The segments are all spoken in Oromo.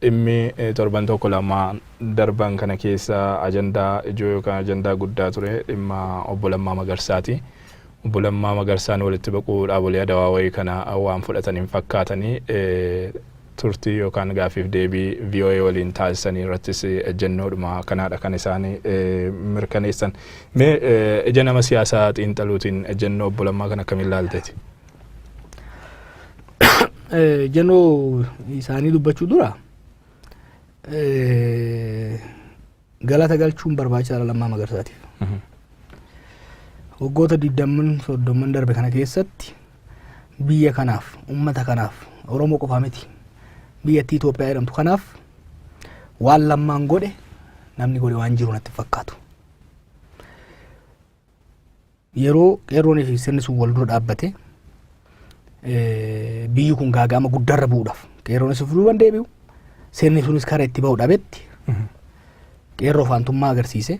Dhimmi torban tokko lama darban kana keessa ajandaa ijoo yookaan ajandaa guddaa ture dhimma Obbo Lammaa Magarsaati. Obbo Lammaa Magarsaan walitti baquu dhaabolee Adawaawayii kana waan fudhatan hin fakkaatanii. Turtii yookaan gaaffiif deebii voa waliin taasisanii irrattis ejjennoodhuma kanaadha kan isaan mirkaneessan. Mee ija nama siyaasaa xiinxaluutiin ejjennoo Obbo Lammaa kana akkamiin ilaalteeti? Ejjennoo isaanii dubbachuu dura galata galchuun barbaachisaadha Lammaa Magarsaatiif. Waggoota digdamman soddomman darbe kana keessatti biyya kanaaf, uummata kanaaf, Oromoo qofaa miti, biyyattii Itoophiyaa jedhamtu kanaaf waan Lammaan godhe namni godhe waan jiru natti hin fakkaatu. Yeroo qeerroonii fi sirni sun wal dura dhaabbate, biyyi kun gaaga'ama guddaarra bu'uudhaaf qeerroonis of duuban deebi'u, sirni sunis karaa itti ba'u dhabetti, qeerroo faantummaa agarsiise,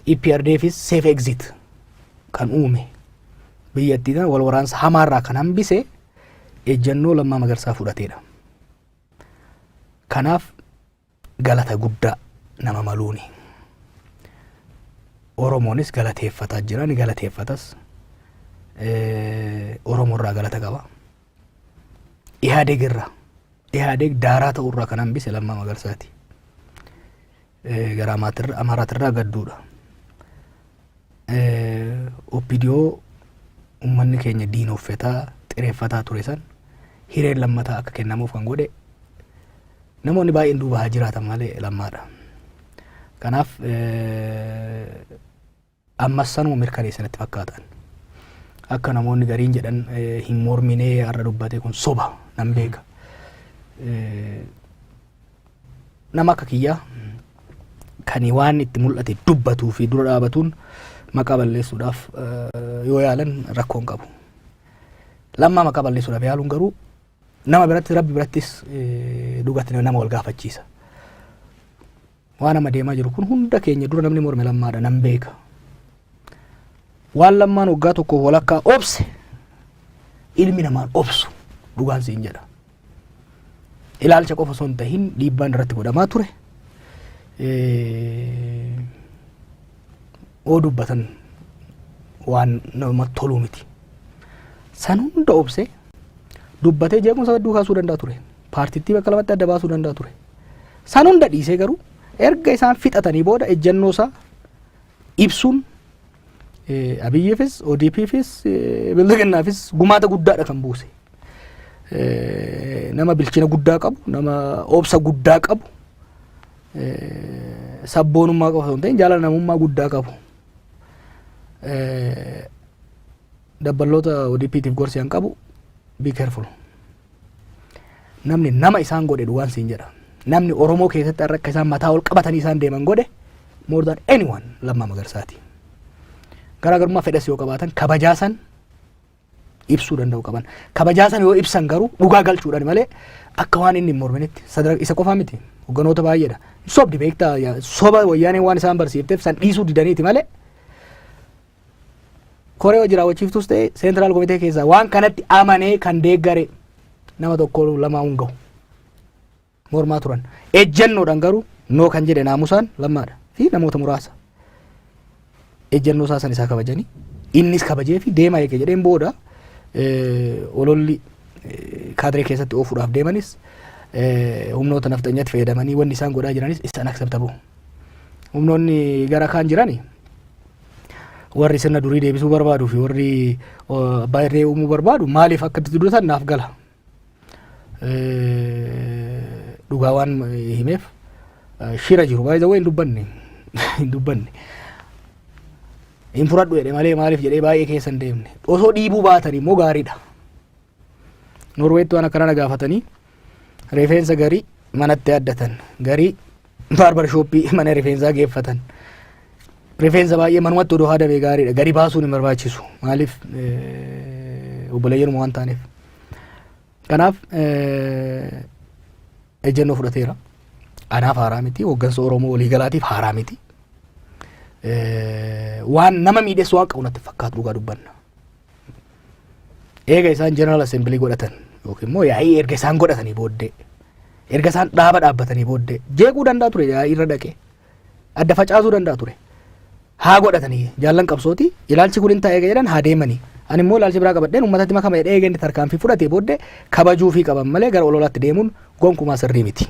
EPRDFis safe exit kan uume, biyyattii tana wal waraansa hamaarraa kan hambise ejjennoo Lammaa Magarsaa fudhateedha. Kanaaf galata guddaa nama maluuni. Oromoonis galateeffataa jira, ni galateeffatas. Oromoo irraa galata qaba. Ihaadeg irraa, Ihaadeg daaraa ta'uu irraa kan hambise Lammaa Magarsaati. Gara Amaaraatirraa gadduudha. OPDO uummanni keenya diinoffetaa xireeffataa ture san hireen lammataa akka kennamuuf kan godhe namoonni baay'een duuba haa jiraatan malee Lammaadha. Kanaaf ammas sanuma mirkaneessa natti fakkaatan. Akka namoonni gariin jedhan hin morminee har'a dubbate, kun soba, nan beeka. Nama akka kiyyaa kan waan itti mul'ate dubbatuu fi dura dhaabatuun maqaa balleessuudhaaf yoo yaalan rakkoon qabu. Lammaa maqaa balleessuudhaaf yaaluun garuu nama biratti, Rabbi birattis dhugatti nama wal gaafachiisa. Waan amma deemaa jiru kun hunda keenya dura namni morme Lammaadha, nan beeka. Waan Lammaan waggaa tokko walakkaa obse ilmi namaan obsu, dhugaan siin jedha. Ilaalcha qofa osoo hin tahin dhiibbaan irratti godhamaa ture. Oo dubbatan waan namatti toluu miti. San hunda obsee dubbatee jeequmsa hedduu kaasuu danda'a ture. Paartittii bakka lamatti adda baasuu danda'a ture. San hunda dhiisee garuu erga isaan fixatanii booda ejjennoo isaa ibsuun Abiyyiifis, ODPfis, Bilxiginnaafis gumaata guddaadha kan buuse. Nama bilchina guddaa qabu, nama obsa guddaa qabu, sabboonummaa qofa osoo hin ta'in jaalala namummaa guddaa qabu. Dabballoota ODPtiif gorsi an qabu, be careful. Namni nama isaan godhe, dhugaan siin jedha. Namni Oromoo keessatti har'a akka isaan mataa ol qabatanii isaan deeman godhe more than anyone Lammaa Magarsaati. Garaagarummaa fedhas yoo qabaatan kabajaa san ibsuu danda'u qaban. Kabajaa san yoo ibsan garuu dhugaa galchuudhaan malee akka waan inni hin morminitti sadarkaa isa qofaa miti, hogganoota baay'eedha. Sobdi beektaa, soba Wayyaaneen waan isaan barsiifteef san dhiisuu didaniiti malee koree hojii raawwachiiftus ta'e central komitee keessaa waan kanatti amanee kan deeggare nama tokko lamaa hin gahu. Mormaa turan. Ejjennoodhaan garuu no kan jedhe naamusaan Lammaadha fi namoota muraasa. Ejjennoo isaa san isaa kabajanii, innis kabajee fi deemaa eege jedheen booda ololli kaadiree keessatti oofuudhaaf deemanis, humnoota nafxanyaatti fayyadamanii wanni isaan godhaa jiranis is unacceptable. Humnoonni gara kaan jirani, warri sirna durii deebisuu barbaaduu fi warri abbaa irree uumuu barbaadu, maaliif akka itti dubbatan naaf gala. Dhugaa waan himeef shira jiru baay'ee hin dubbanne, hin dubbanne. Hin fudhadhu jedhe malee maaliif jedhee baay'ee keessa hin deemne. Osoo dhiibuu baatan immoo gaariidha. Norweetti waan akkana na gaafatanii, rifeensa garii manatti addatan, garii barber shop mana rifeensaa geeffatan. Rifeensa baay'ee manumatti odoo haadamee gaariidha. Gadi baasuun hin barbaachisu. Maaliif, obboleeyyanuma waan taaneef. Kanaaf ejjennoo fudhateera. Anaaf haaraa miti. Hooggansa Oromoo waliigalaatiif haaraa miti. Waan nama miidhessu waan qabu natti fakkaatu, dhugaa dubbanna. Eega isaan General Assembly godhatan yookiin immoo yaa'ii erga isaan godhatanii booddee Erga isaan dhaaba dhaabbatanii booddee jeequu danda'a ture, irra dhaqee adda facaasuu danda'a ture. Haa godhatanii, jaallan qabsooti, ilaalchi kun hin ta'e jedhan haa deemanii. Ani immoo ilaalchi biraa qabadheen uummatatti makama jedhee eegeen tarkaanfii fudhatee booddee kabajuufii qaban malee gara ololaatti deemuun gonkumaa sirrii miti.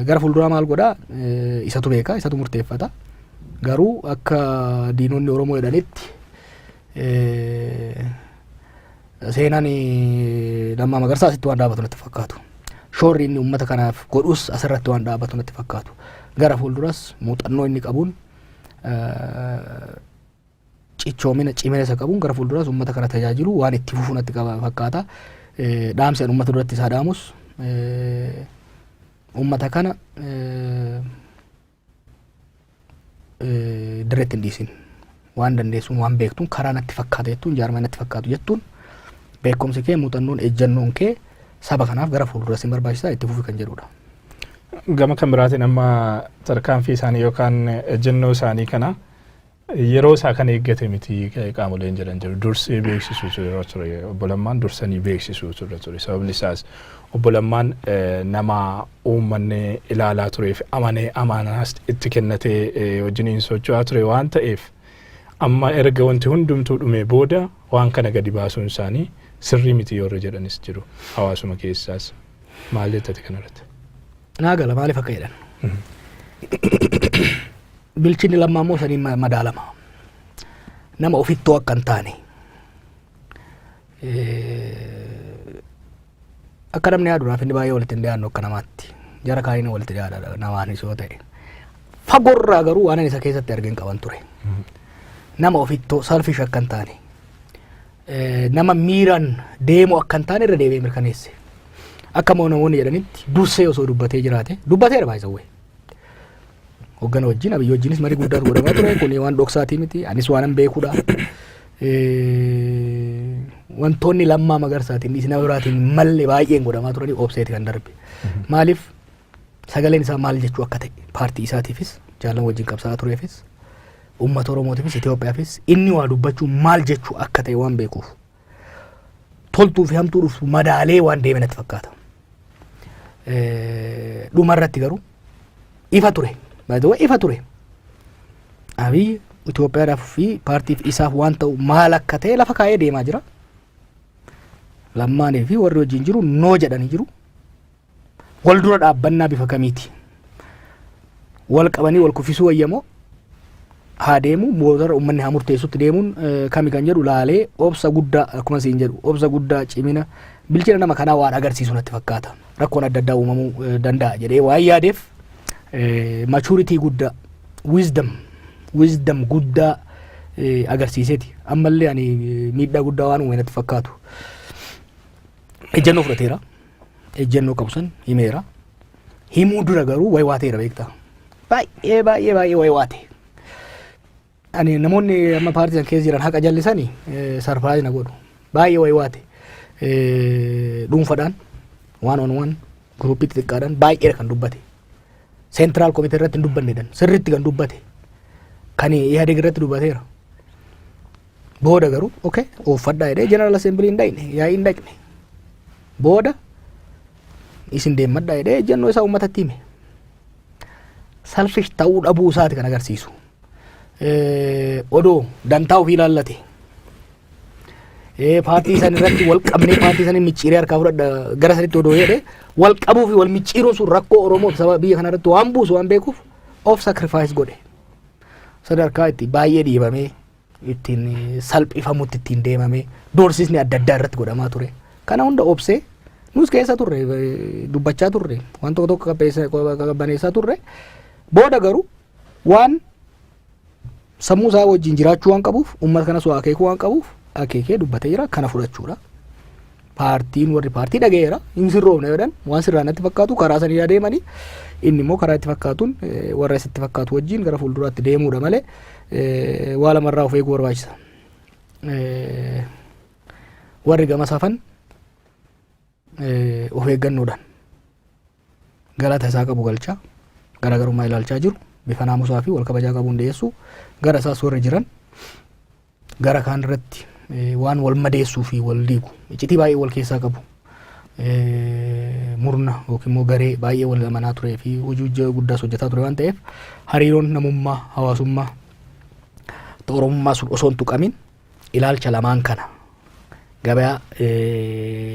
Gara fuulduraa maal godhaa isatu beeka, isatu murteeffata. Garuu akka diinonni Oromoo jedhanitti seenaan Lammaa Magarsaa asitti waan dhaabatu natti fakkaatu. Shoorri inni uummata kanaaf godhus asirratti waan dhaabatu natti fakkaatu. Gara fuulduras muuxannoo inni qabuun, cichoomina cimina isa qabuun gara fuulduras uummata kana tajaajilu waan itti fufu natti fakkaata. Dhaamsi ani uummata duratti isaa dhaamus, uummata kana dirreetti hin dhiisin. Waan dandeessuun, waan beektuun, karaa natti fakkaata jettuun, jaarmaa natti fakkaatu jettuun, beekumsi kee, muuxannoon, ejjannoon kee saba kanaaf gara fuulduras hin barbaachisaa, itti fufi kan jedhudha. Gama kan biraatiin amma tarkaanfii isaanii yookaan ejjennoo isaanii kana yeroo isaa kan eeggate miti qaamoleen jedhan jiru. Dursee beeksisuu yeroo ture, obbo Lammaan dursanii beeksisuu ture. Sababni isaas obbo Lammaan nama uummanni ilaalaa tureef amanee amanaas itti kennatee wajjiniin socho'aa ture waan ta'eef, amma erga wanti hundumtuu dhumee booda waan kana gadi baasuun isaanii sirrii miti yoo jedhanis jiru hawaasuma keessaas. Maal jettati kanarratti? Naa gala maaliif akka jedhan. Bilchinni Lammaa immoo saniin madaalama. Nama ofittoo akka hin taane. Akka namni yaadu inni baay'ee walitti hin dhiyaannu akka namaatti. Jara kaaniin walitti dhiyaadha namaanis yoo ta'e. Fagoorraa garuu waan ani isa keessatti argeen qaban ture. Nama ofittoo, selfish akka hin taane. Nama miiraan deemu akka hin taane irra deebi'ee mirkaneesse. Akka immoo namoonni jedhanitti dursee osoo dubbatee jiraate, dubbateera baay'isawwee. Hoggana wajjin, Abiyyi wajjinis marii guddaatu godhamaa ture. Kun waan dhoksaatii miti. Anis waan hin beekudha. Wantoonni Lammaa Magarsaatiin dhiisi nama biraatiin malle baay'een godhamaa turanii obseeti kan darbe. Maaliif, sagaleen isaa maal jechuu akka ta'e paartii isaatiifis, jaallan wajjin qabsaa'aa tureefis, uummata Oromootiifis, Itoophiyaafis inni waa dubbachuu maal jechuu akka ta'e waan beekuuf, toltuu fi hamtuu dhuftu madaalee waan deeme natti fakkaata. Dhuma irratti garuu ifa ture. By the way, ifa ture. Abiy Itoophiyaadhaaf fi paartiif isaaf waan ta'u maal akka ta'e lafa kaa'ee deemaa jira. Lammaanii fi warri wajjin jiru no jedhanii jiru. Wal dura dhaabbannaa bifa kamiiti? Wal qabanii wal kuffisuu wayyamoo, haa deemu motora uummanni haa murteessutti deemuun kami kan jedhu laalee, obsa guddaa, akkuma siin jedhu, obsa guddaa, cimina, bilchina nama kanaa waan agarsiisu natti fakkaata. Rakkoon adda addaa uumamuu danda'a jedhee waan yaadeef, maturity guddaa, wisdom guddaa agarsiiseeti. Ammallee ani miidhaa guddaa waan uume natti fakkaatu. Ejjennoo fudhateera. Ejjennoo qabu san himeera. Himuu dura garuu wayi waateera, beektaa. Baay'ee baay'ee baay'ee wayi waate. Ani namoonni amma paartii san keessa jiran haqa jallisanii surprise na godhu. Baay'ee wayi waate. Dhuunfadhaan, one on one, groupii xixiqqaadhaan baay'ee kan dubbate. Central committee irratti hin dubbanne, sirriitti kan dubbate. Kan Ihadeg irratti dubbateera. Booda garuu okay ooffadhaa jedhee General Assembly hin dhaqne, yaa'ii hin dhaqne. Booda isin deemmadhaa jedhee ejjennoo isaa uummatatti hime. Selfish ta'uu dhabuu isaati kan agarsiisu. Odoo dantaa ofii ilaallate, paartii san irratti wal qabnee paartii sanii micciiree harkaa fudhadha gara sanitti odoo jedhe, wal qabuu fi wal micciiruun sun rakkoo Oromoo fi saba biyya kana irratti waan buusu waan beekuuf of sacrifice godhe. Sadarkaa itti baay'ee dhiibamee, ittiin salphifamutti, ittiin deemamee, doorsisni adda addaa irratti godhamaa ture. Kana hunda obsee, nus keessa turre, dubbachaa turre, waan tokko tokko qabbaneessaa turre. Booda garuu waan sammuu isaa wajjin jiraachuu waan qabuuf, uummata kanas waa akeekuu waan qabuuf, akeekee dubbatee jira, kana fudhachuudha. Paartiin, warri paartii dhaga'eera, hin sirroofne jedhan, waan sirraa natti fakkaatu karaa sanii adeemanii, inni immoo karaa itti fakkaatuun warra isitti fakkaatu wajjin gara fuulduraatti deemuudha malee, waa lamarraa of eeguu barbaachisa. Warri gama safan of eeggannoodhaan galata isaa qabu galchaa, garaagarummaa ilaalchaa jiru bifa naamusaa fi wal kabajaa qabuun dhiyeessuu, gara isaas warri jiran gara kaan irratti waan wal madeessuu fi wal diigu iccitii baay'ee wal keessaa qabu. Murna yookiin immoo garee baay'ee wal amanaa turee fi hojii guddaas hojjetaa ture waan ta'eef, hariiroon namummaa, hawaasummaa, Oromummaa sun osoo hin tuqamin ilaalcha lamaan kana gabayaa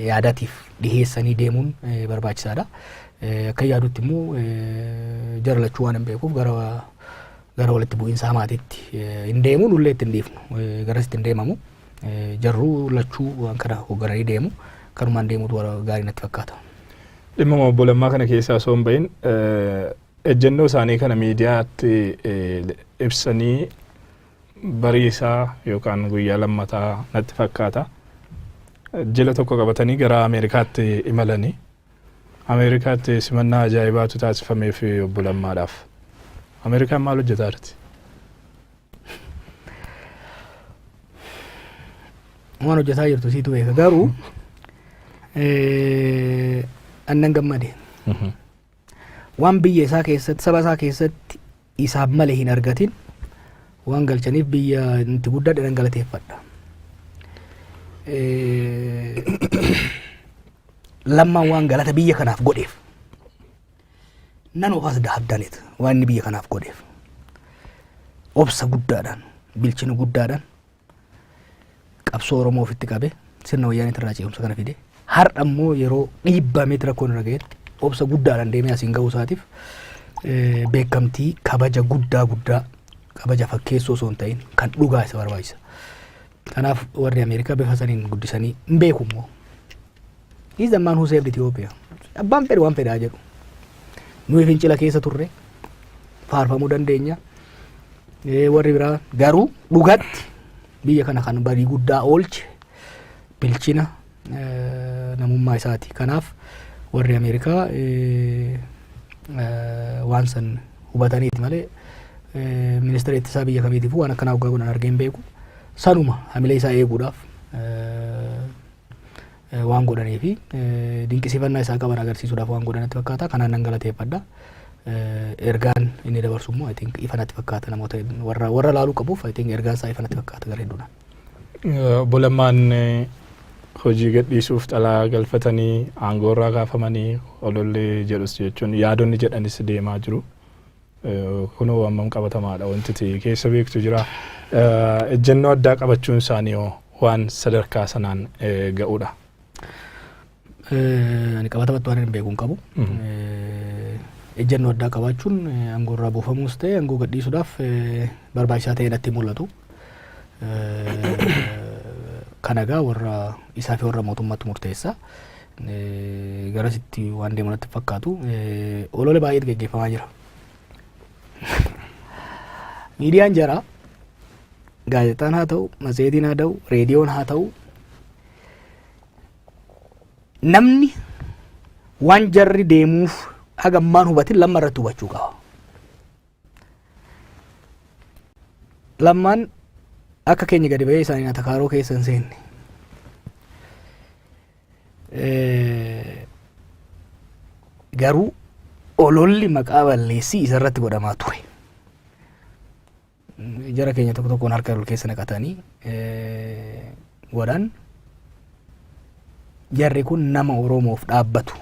yaadatiif dhiheessanii deemuun barbaachisaadha. Akka yaadutti immoo jara lachuu waan hin beekuuf gara walitti bu'iinsa hamaatitti hin deemu, nullee itti hin dhiifnu, garasitti hin deemamu. Jarruu lachuu waan kana hooggananii deemu, kanumaan deemuutu gaarii natti fakkaata. Dhimma obbo Lammaa kana keessaa osoo hin bahin, ejjennoo isaanii kana miidiyaatti ibsanii bariisaa yookaan guyyaa lammataa natti fakkaata. Jila tokko qabatanii gara Ameerikaatti imalanii, Ameerikaatti simannaa ajaa'ibaatu taasifameef obbo Lammaadhaaf. Ameerikaan maal hojjetaa jirti? Waan hojjetaa jirtu siitu beeka, garuu annan gammade. Waan biyya isaa keessatti, saba isaa keessatti isaaf malee hin argatin waan galchaniif biyya itti guddadhe nan galateeffadha. Lammaan waan galata biyya kanaaf godheef, none of us have done it, waan inni biyya kanaaf godheef, obsa guddaadhaan, bilchina guddaadhaan qabsoo Oromoo ofitti qabe, sirna wayyaaniitti irraa ce'umsa kana fide, har'a immoo yeroo dhiibbameeti rakkoon irra ga'etti obsa guddaadhaan deemee asiin ga'uu isaatiif beekamtii, kabaja guddaa guddaa, kabaja fakkeessoo osoo hin ta'in kan dhugaa isa barbaachisa. Kanaaf warri Ameerikaa bifa saniin guddisanii hin beeku immoo. He is the man who saved Ethiopia. Abbaan fedhe waan fedhaa jedhu. Nuyi fincila keessa turre faarfamuu dandeenya. Warri biraa garuu dhugatti biyya kana kan badii guddaa oolche bilchina namummaa isaati. Kanaaf warri Ameerikaa waan san hubataniiti malee ministeera ittisaa biyya kamiitiifuu waan akkanaa hoggaa godhan argee hin beeku. Sanuma hamilee isaa eeguudhaaf waan godhanii fi dinqisiifannaa isaa qaban agarsiisuudhaaf waan godhanitti fakkaata. Kanaan nan galateeffadha. Ergaan inni dabarsu immoo, I think, ifa natti fakkaata. Namoota warra laaluu qabuuf, I think, ergaan isaa ifa natti fakkaata gara hedduudhaan. Obbo Lammaan hojii gadhiisuuf xalaa galfatanii aangoorraa kaafamanii olollee jedhus jechuun yaadonni jedhanis deemaa jiru. Kunoo hammam qabatamaadha wanti ta'e keessa beektu jira. Ejjennoo addaa qabachuun isaanii hoo waan sadarkaa sanaan ga'uudha? Ani qabatamatti waan hin beeku hin qabu. Ejjennoo addaa qabaachuun aangoorraa buufamuus ta'e aangoo gadhiisuudhaaf barbaachisaa ta'e natti mul'atu. Kana egaa warra isaa fi warra mootummaatti murteessa. Garasitti waan deemu natti fakkaatu. Olola baay'eetu geggeeffamaa jira. Miidiyaan jara gaazexaan haa ta'u, matseetiin haa ta'u, reediyoon haa ta'u, namni waan jarri deemuuf hagammaan hubatin Lamma irratti hubachuu qaba. Lammaan akka keenya gadi ba'ee isaanii atakaaroo keessa hin seenne. Garuu ololli maqaa balleessii isarratti godhamaa ture. Jara keenya tokko tokkoon harka ol keessa naqatanii godhan. Jarri kun nama Oromoof dhaabbatu,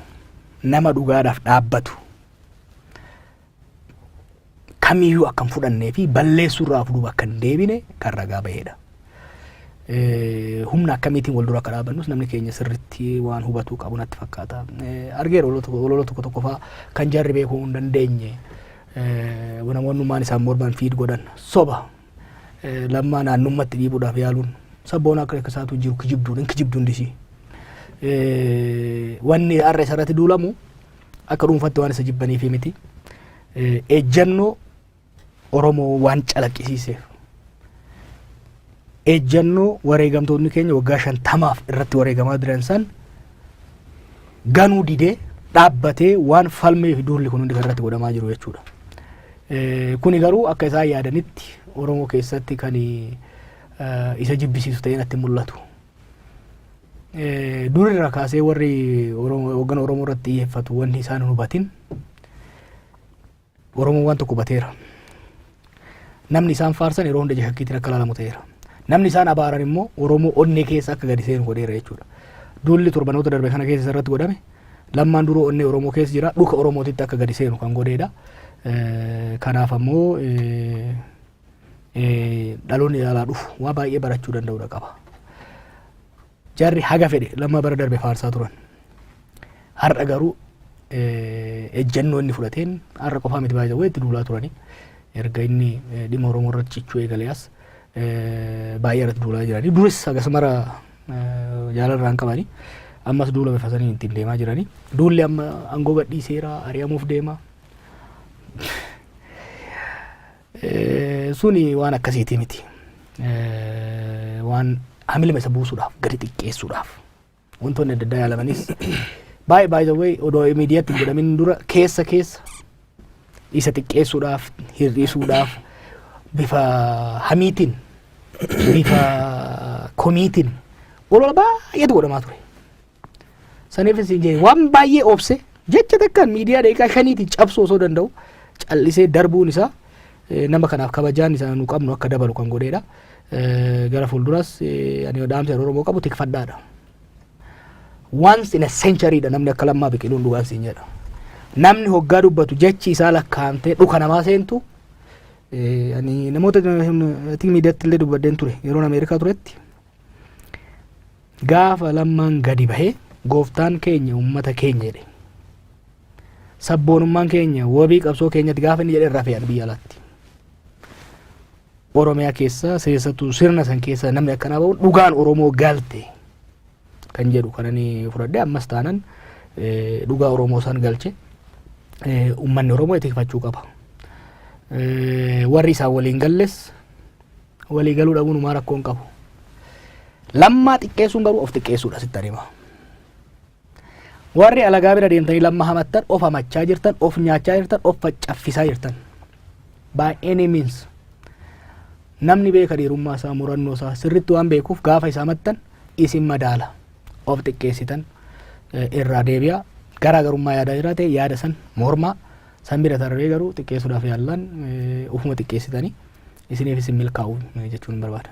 nama dhugaadhaaf dhaabbatu kamiyyuu akka hin fudhannee fi balleessuurraa of duuba akka hin deebine kan ragaa bahedha. Humna akkamiitiin wal dura akka dhaabannus namni keenya sirritti waan hubatuu qabu natti fakkaata. Argeera olola tokko tokko fa'aa kan jarri beekuu hin dandeenye, namoonnummaan isaan morman feed godhan soba. Lammaa naannummatti dhiibuudhaaf yaaluun sabboona akka isaatu jiru kijibduun hin kijibduun disii. Wanni har'a isarratti duulamu akka dhuunfatti waan isa jibbaniifi miti. Ejjennoo Oromoo waan calaqqisiiseef. Ejjennoo wareegamtoonni keenya waggaa 50f irratti wareegamaa jiran san ganuu didee dhaabbatee waan falmee fi duulli kun hundi kan irratti godhamaa jiru jechuudha. Kuni garuu akka isaan yaadanitti Oromoo keessatti kan isa jibbisiisu ta'ee natti mul'atu. Durirraa kaasee warri hoggana Oromoo irratti xiyyeeffatu wanni isaan hin hubatin, Oromoon waan tokko hubateera. Namni isaan faarsan yeroo hunda ija shakkiitiin akka ilaalamu ta'eera. Namni isaan abaaran immoo Oromoo onnee keessa akka gadi seenu godheera jechuudha. Duulli torbanoota darbe kana keessa irratti godhame, Lammaan duruu onnee Oromoo keessa jira, dhuka Oromootitti akka gadi seenu kan godheedha. Kanaaf ammoo dhaloonni ilaalaa dhufu waa baay'ee barachuu danda'uudha qaba. Jarri haga fedhe Lammaa bara darbe faarsaa turan. Har'a garuu ejjennoo inni fudhateen, har'a qofaa miti, baay'ee itti duulaa turani. Erga inni dhimma Oromoo irratti cichuu eegalee as baay'ee irratti duulaa jirani. Duris akkasumara jaalarraa hin qabani. Ammas duula bifa saniin ittiin deemaa jirani. Duulli amma aangoo gadhiiseera, ari'amuuf deema. Suni waan akkasiitii miti. Waan hamilima isa buusuudhaaf, gadi xiqqeessuudhaaf wantoonni adda addaa yaalamanis baay'ee, by the way, odoo miidiyaatti hin godhamin dura keessa keessa isa xiqqeessuudhaaf, hir'isuudhaaf, bifa hamiitiin, bifa komiitiin olola baay'eetu godhamaa ture. Saniifis hin jenne, waan baay'ee obse, jecha takkaan miidiyaa daqiiqaa 5tiin cabsuu osoo danda'u callisee darbuun isaa nama kanaaf kabajaan isaa nu qabnu akka dabalu kan godheedha. Gara fuulduras ani dhaamsa Oromoo qabu tikfadhaadha. Once in a century dha namni akka Lammaa biqiluun, dhugaan siin jedha. Namni hoggaa dubbatu jechi isaa lakkaa'amtee dhuka namaa seentu, ani namoota miidiyaatti illee dubbadheen ture yeroon Ameerikaa turetti. Gaafa Lammaan gadi bahee "Gooftaan keenya uummata keenya" jedhe, "Sabboonummaan keenya wabii qabsoo keenyatti" gaafa inni jedhe irraa fe'an biyya alaatti. Oromiyaa keessa, keessattuu sirna san keessa namni akkanaa bahuun dhugaan Oromoo galte kan jedhu kan ani fudhadhe. Ammas taanan dhugaa Oromoo san galche, uummanni Oromoo tikfachuu qaba. Warri isaan waliin galles walii galuu dhabuun humaa rakkoo hin qabu. Lammaa xiqqeessuun garuu of xiqqeessuudha, sitti adeema. Warri alagaa bira deemtanii Lamma hamattan, of hamachaa jirtan, of nyaachaa jirtan, of faccaffisaa jirtan. By any means namni beeka dhiirummaa isaa, murannoo isaa sirritti waan beekuuf, gaafa isaa hamattan isin madaala, of xiqqeessitan. Irraa deebi'a. Garaagarummaa yaadaa jiraate yaada san mormaa, san bira tarree garuu xiqqeessuudhaaf yaallan ufuma xiqqeessitanii isiniif isin milkaa'u jechuun barbaada.